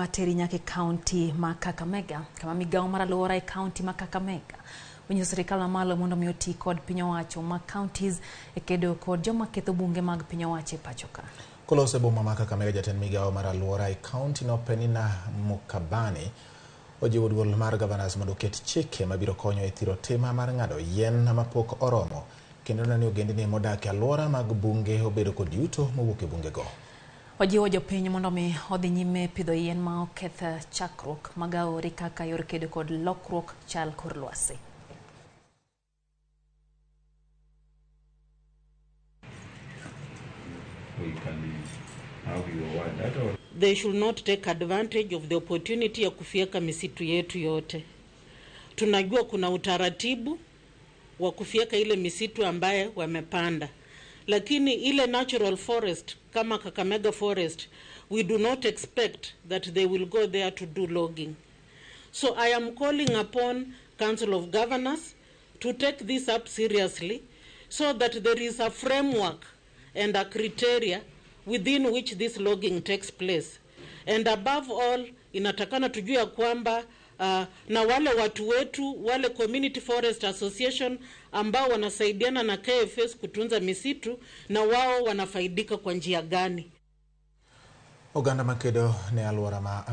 Ateri nyaka e kaunti ma Kakamega, kama migawo mar alwora e kaunti ma Kakamega onyiso sirikal mamalo mondo mi oti kod piny owacho ma counties e kedo kod joma ketho bunge mag piny owacho e pacho ka. Koloso e boma ma Kakamega, jatend migawo mar alwora e kaunti no Penina Mukabani ojiwo duol mar governors mondo oket chike mabiro konyo e thiro tim mar ng'ado yien mapok oromo kendo neno ni ogendni modak e alwora mag bunge obedo kod yuto mowuok e bungego. Ojiwo jopiny mondo mi odhi nyime pidho yien ma oketh chakruok mag aore kaka yor kedo kod lokruok chal kor lwasi. We can have your word. Hata They should not take advantage of the opportunity ya kufyeka misitu yetu yote. Tunajua kuna utaratibu wa kufyeka ile misitu ambaye wamepanda, lakini ile natural forest kama Kakamega Forest, we do not expect that they will go there to do logging. So I am calling upon Council of Governors to take this up seriously so that there is a framework and a criteria within which this logging takes place. And above all, inatakana tujue ya kwamba na wale watu wetu wale Community Forest Association ambao wanasaidiana na KFS kutunza misitu, na wao wanafaidika kwa njia gani? Oganda makedo ne alwora ma